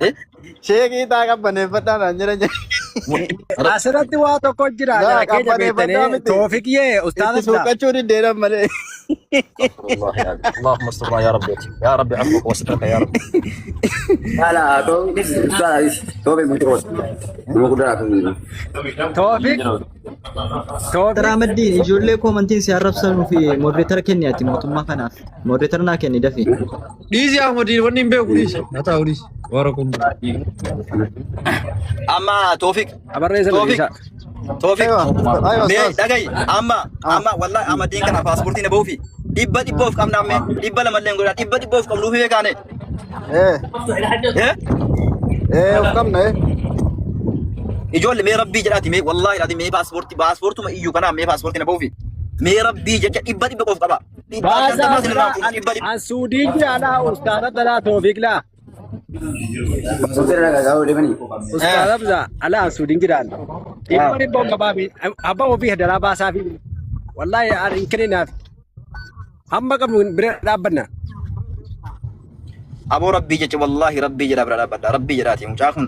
Eh? Sheekii taa qabbaneeffadhaa naan jedhan jedhe. Asirratti waa tokko jira Laa jara keenya qabbaneeffadhaa beektanii miti. Toofiqiyee ustaaza Itti bitaa. suuqachuu diddeedhan malee. الله يا ربي. اللهم استرنا يا ربي يا ربي عفوك وسترك يا رب. Haala toofiqis ustaadis toofiq mucaa nama guddaa fi Toofiq Toofiq Raamaddiin ijoollee koomantiin si arrabsanuu fi moderator kenni ati mootummaa kanaaf. Moderator naa kenni dafi. Dhiisi Ahmadiin wanni hin beeku dhiisi. Haa ta'u dhiisi. Warra kun. Amma Toofiq abarreessa Toofiq barreessa. Toofiq Aywa, aywa mee ustaaz. dhagayi amma amma wallahi Ahmadiin kana paaspoortii na bahuufi dhibba dhibba of qabna ammee dhibba lamallee hin godhaa dhibba dhibba of qabnuufi beekaane. Eh, Eh? eh, of qabna eh. Ijoollee mee rabbii jedhaati mee wallahi jedhaati mee paaspoortii paaspoortuma iyyuu kanaa mee paaspoortii na bahuufi mee rabbii jecha dhibba dhibba of qaba. Dhibba Baasaa shantamaa sin biraa irraa fuudhu dhibba dhibba. an suudii jira alaa ustaaza balaa Toofiq laa. Paaspoortii irraa gaa'uu deemanii. Ustaaza bitaa alaa an suudiin jiraan. Dhibba dhibba qabaa fi abbaa ofii hadaraa baasaa fi wallaahi an hin kenninaaf. Hamma qabnu bira dhaabbanna. Aboo rabbii jecha wallaahi rabbii jedhaa bira dhaabbadha rabbii jedhaati mucaa kun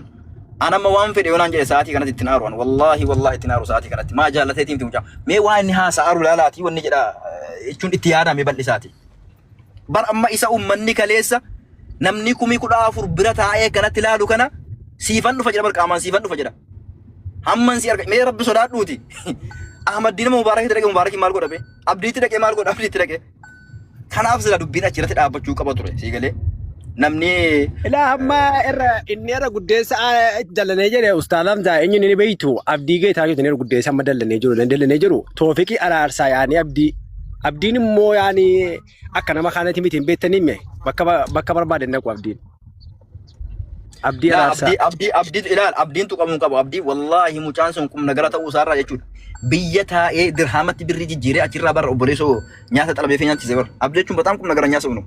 an amma waan fedhe yoonaan jedhe sa'aatii kanatti ittiin aaru an wallaahi wallaahi ittiin aaru sa'aatii kanatti maa jaallateetiin miti mucaa mee waan inni haasa'aaru laalaati wanni jedha jechuun itti yaadame bal'isaati. Bar amma isa ummanni kaleessa namni 14,000 bira taa'ee kanatti ilaalu kana siifan dhufa jedha bar qaamaan siifan dhufa jedha. Hamman si arga mee rabbi sodaadhuuti. Ahmad Diinama Mubaarakitti dhaqee Mubaarakiin maal godhame? Abdiitti dhaqee maal godha? Abdiitti dhaqee. Kanaaf sila dubbiin achirratti dhaabbachuu qaba ture sii galee. Namni Ilaa hamma irra inni irra guddeessa dallanee jedhe ustaaz Hamzaa eenyu inni beektu abdii geetaa jiru inni guddeessa amma dallanee jiru dallanee jiru toofiqii araarsaa yaanii abdii abdiin immoo yaanii akka nama kaanatti miti hin beektanii mee bakka bakka barbaadan naqu abdiin. Abdii Laa araarsaa. abdii abdii abdii ilaal abdiin tuqamuu qabu abdii wallaahi mucaan sun qubna gara ta'uu isaarraa jechuudha. Biyya taa'ee dirhaamatti birrii jijjiiree achirraa barra obboleessoo nyaata xalabee fi nyaachise bara. Abdii jechuun bataam qubna gara nyaasa unu.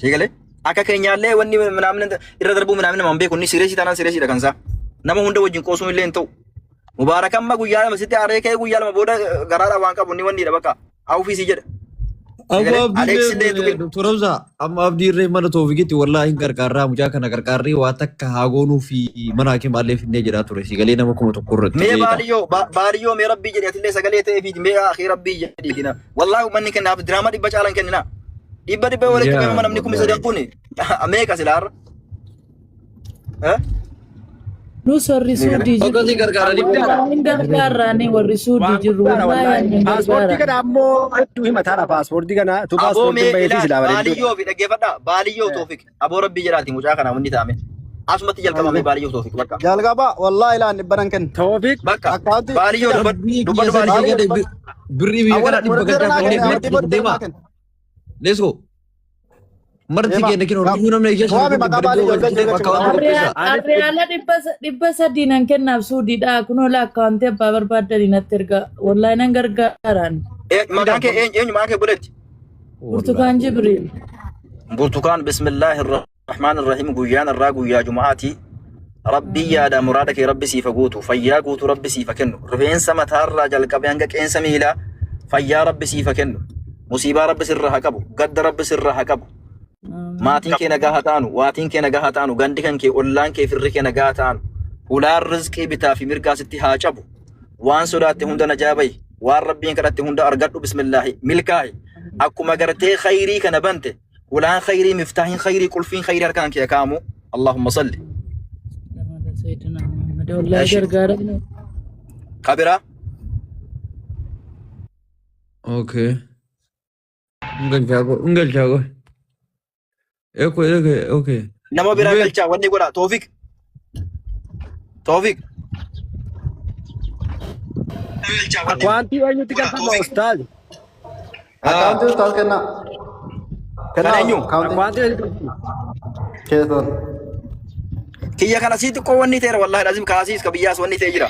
Sii galee akka keenyaallee wanni minaamin irra darbuu minaamin nama hin beeku inni sireesii taanaan sireesiidha kan isaa. Nama hunda wajjin qoosuun illee hin ta'u. Mubaarak amma guyyaa lama sitti aaree ka'ee guyyaa lama booda garaadhaa waan qabu inni wanniidha bakka. Awufii si jedha. Amma Alex illee abdii tuqe. Dr. Hamza amma abdii irree mana toofikitti wallaahi hin qarqaarraa mucaa kana qarqaarrii waa takka haa goonuu fi mana hakimaallee finnee jedhaa ture si galee nama 1000 irratti Mee beekta. baaliyyoo baaliyyoo mee rabbii jedhi atillee sagalee ta'ee fiiti mee akhii rabbii jedhi kina. Wallaahi uummanni kennaaf diraama dhibba caalan kennina. Dhibba dhibba walitti Yaa qabama namni 3,000 wallaahi. kun meeqa silaa har'a? Eh? Nus warri suudii jirru. Akkasii gargaaranii Guddaadha. Hin gargaarraani warri suudii Waan jirru. guddaadha Wallaahi wallaahi. ani hin Paaspoortii gargaara. kana ammoo hedduu himataadha paaspoortii kana tu Aboo paaspoortiin mee baheetii ilaal silaa bareedduudha. baaliyyoo fi dhaggeeffadhaa baaliyyoo toofik aboo rabbii jedhaati mucaa kana wanni taame asumatti jalqabame baaliyyoo toofik bakka Jalqaba wallaahi ilaan dhibba nan kenna. Toofiq bakka Akkaawuntii baaliyyoo dubbadhu Rabbii kiyya dubbadhu sanii baaliyyoo gade birrii biyya awwala kanaa dhibba Moderator galchaa naa kanneen kenna. marti Amantii moderator deema. naa kenna. Let's go. Marti Deema. keenya kennu hordofuu namni eegee Waami maqaa baaliyyoo galchuu bakka waan qopheessa. Arriyaala dhibba sadii nan kennaaf suudiidha. Kunoo lakkaawamtee abbaa barbaaddanii natti erga. Wallaahi nan gargaaraan. Maqaan kee eenyu maqaan kee buletti? Burtukaan Jibriil. Burtukaan bismillaahi rahmaan rahiim guyyaan irraa guyyaa juma'aati. Rabbii yaada muraada kee rabbi siifa guutu fayyaa guutu rabbi siifa kennu rifeensa mataarraa jalqabee hanga qeensa miilaa fayyaa rabbi siifa kennu musiibaa rabbi sirra haa qabu gadda rabbi sirra haa qabu maatiin kee nagaa haa ta'anu waatiin kee nagaa haa ta'anu gandi kan kee ollaan kee firri kee nagaa haa ta'anu ulaan rizqii bitaa fi mirgaa sitti haa cabu waan sodaatte hunda najaa bahi waan rabbiin kadhatte hunda argadhu bismillaahi milkaa'i akkuma gartee khayrii kana bante Ulaan khayrii miftaahin khayrii qulfiin khayrii harkaan kee kaa'amu. Allahumma salli. Wallaahi Eshi. gargaaraan. Kabira. Okay. Hin galchaa go. Eko okay okay. Nama biraa Zubeen. galchaa wanni godha. Toofiq. Toofiq. Akwaantii eenyutti galfama ustaaz? Akkaawuntii ustaaz kennaa. Kan Kennaa eenyu? akkaawuntii Akwaantii eenyutti galfama? keessan. Kiyya kana sii xiqqoo wanni ta'eera wallaahi lazim kaasiis ka biyyaas wanni ta'e jira.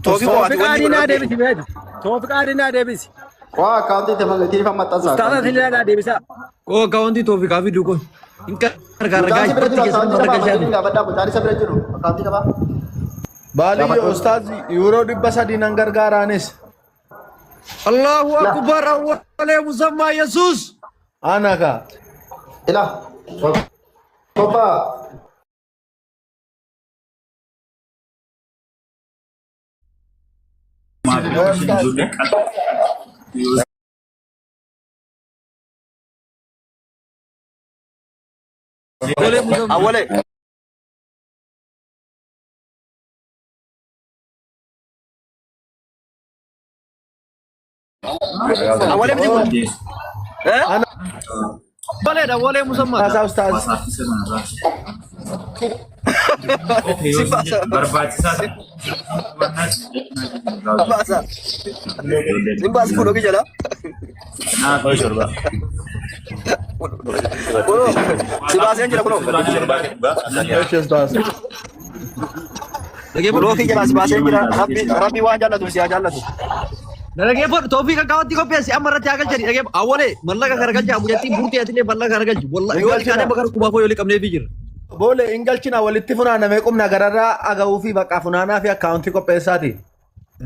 Toofiq hoo ati Toofiq wanni Aadii naa godha. deebisi beeti. Toofiq Aadii naa deebisi. Koo akkaawuntii tiifan maxxansa. Ustaaz Atillee naa deebisa. Koo akkaawuntii toofiqaa fi duukoo. Hin gargaara Mucaan si gaayis bira marti jiru keessan akkaawuntii marga qabaa galchaa. malee gaafadhaa mucaan isa bira jiru akkaawuntii qabaa. Baaliyyoo Gaafadhu. ustaaz yuuroo 300 nan gargaaraanis. Allahu akbar awwalee musammaa Yesuus. Ana kaa. Ila. Kophaa. Awwalee musammaa. Awwalee. Awwalee miti kun. Eh? Awwaleedha awwalee musammaa. Haasaa ustaaz. Si baasa. Si baasa. Si baasa kun hojii jala. Kunoo si baaseen jira kunoo. Eeshi ustaaz. Bulookii jala si baaseen jira. Rabbi rabbi waan jaallatu si haa jaallatu. Dhaggeeffadhu Toofiq akkaawwantii qopheessi amma irratti haa galchani dhaggeeffadhu awwalee mallaqa kana galcha mucattiin burtee atillee mallaqa kana galchi wallahi yoo xiqqaatee bakka kumaaf yoo qabneefii jira. Boole hin galchina walitti funaanamee qubna gararraa aga'uu fi bakka funaanaa fi akkaawuntii qopheessaati.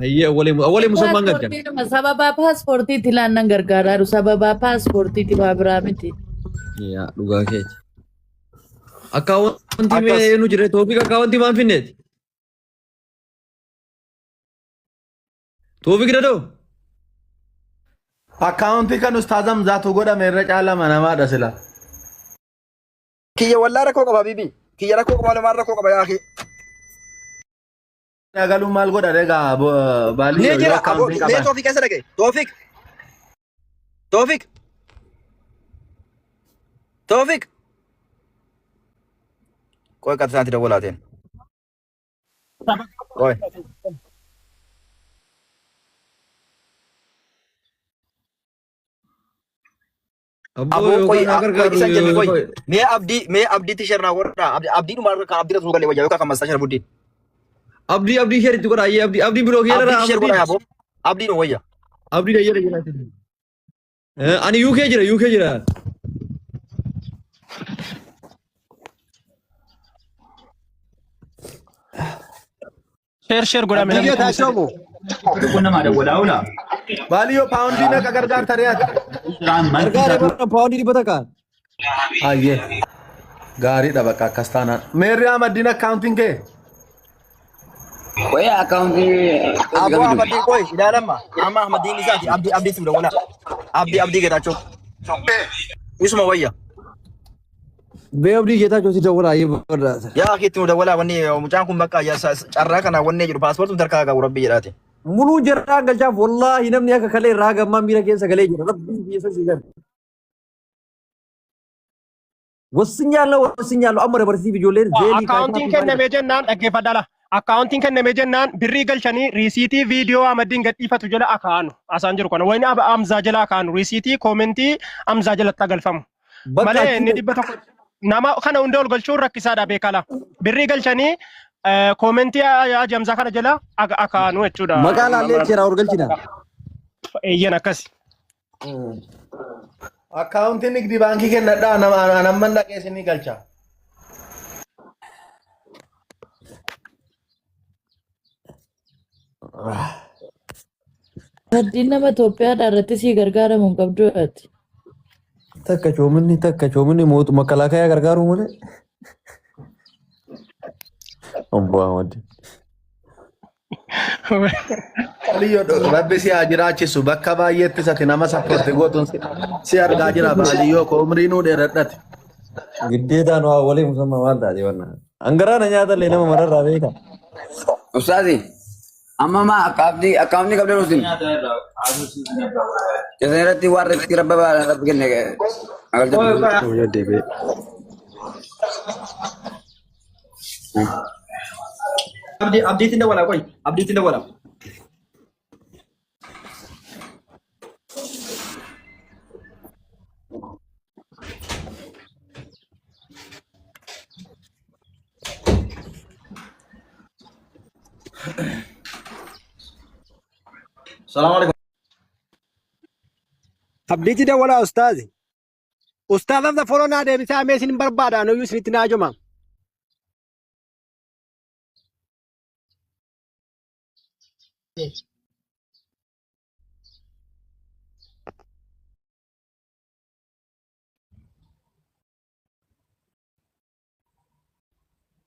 Hayyee awwalee awwalee musammaan galchan. Paaspoortiidhuma sababaa paaspoortiitti laannan gargaaraaru sababaa paaspoortiitti waa biraa miti. Yaa dhugaa keeti. Akkaawwantii Akkas. mee nu jira Toofiq akkaawwantii maan finneeti? Toofiq dadoo. Akkaawuntii kan ustaaz Hamzaatu godhame irra caalama namaadha sila. Kiyya wallaa rakkoo qaba bibi. Kiyya rakkoo qaba lamaan rakkoo qaba yaa akhi. Galuun maal godha egaa baalii Ni yoo jira aboo akkaawuntii mee qaban. Toofiq eessa dhaqe? Toofiq. Toofiq. Toofiq. Qoy qabsaanti dawwalaateen. Qoy. Abboo Aboo qoy yookaan naa qoy gargaaru isan jenne qoy. qoy. Mee abdii mee abdiitti sharnaa godhaa. Abdii dhumaa irra kan abdii irra galee wayyaa yookaan kan mastaa shara buddeen. Abdii abdii sheer itti godha ayyee abdii abdii biloo kee irraa Abdiitti share abdii godhaa aboo. Abdii nu wayya. abdii dhayyee jira. Ani UK jira UK jira. Share share godhame Abdii namni Geetaachoo 3000. moo? Baaliyyoo paawundii meeqa gargaarta re'aati? Gargaaree bara paawundii dhibba takkaan. Hayyee. Gaariidha bakka akkas taanaan. Meerri Ahmaddiin akkaawuntiin kee? Qoyee akkaawuntii Aboo Ahmaddiin qoy ilaalama. Amma Ahmaddiin isaati abdii abdii siif dawwala. Abdii abdii Geetaachoo. Isuma wayya. Bee abdii Geetaachoo si dawwala ayyee barbaada. Yaa akhi itti nu dawwalaa wanni mucaan kun bakka carraa kana wanni jedhu paaspoortiin tarkaa qabu rabbi jedhaati. Muluu jarraan galchaaf wallaahi namni akka kalee irraa gammaa miira keessa galee jira. Rabbiin biyya isa si gala. Wassinyaalloo wassinyaalloo amma dabarsiif ijoolleen zeelii Akkaawuntiin kenname jennaan dhaggeeffadhala. Akkaawuntiin kenname jennaan birrii galchanii riisiitii viidiyoo Ahmaddiin gadhiifatu jala akaanu. Asaan jiru kana wayini Amzaa jala akaanu riisiitii koomentii Amzaa jalatti agalfamu. Bakka Malee achi inni 100 nama kana hunda ol galchuun rakkisaadha beekala. Birrii galchanii koomentii Haji Amzaa kana jala akaanu jechuudha. Maqaa laallee jira ol galchina. Eeyyan akkasi. Akkaawuntii nigdi baankii kennadhaa nama namman dhaqee isinii galcha. Saddiin nama Itoophiyaadha irratti sii gargaaramu hin qabdu ati. Takka coominni takka coominni mootu makalaakayaa gargaaruu malee. Obbo Ahmad. Baaliyyoo rabbi si haa jiraachisu bakka baay'eetti sati nama sappoorti gootuun si argaa jira baaliyyoo koo umrii nuu dheeradhate. Giddeetaan waa walii musammaa maal taate wanna. Angaraa na nyaatallee nama mararraa beeka. Ustaazi amma maa akkaawuntii akkaawuntii qabdan usin. Keessan irratti waan riskii rabba rabbi kenne agartee. Deebi'ee. Abdii abdiitti dawwalaa qoy abdiitti dawwalaa. Salaam alaikum. Abdiitti dawwalaa ustaazi. Ustaaz Hamza foloo naa deebisaa mee isin barbaada anuyyuu isinitti naa joma.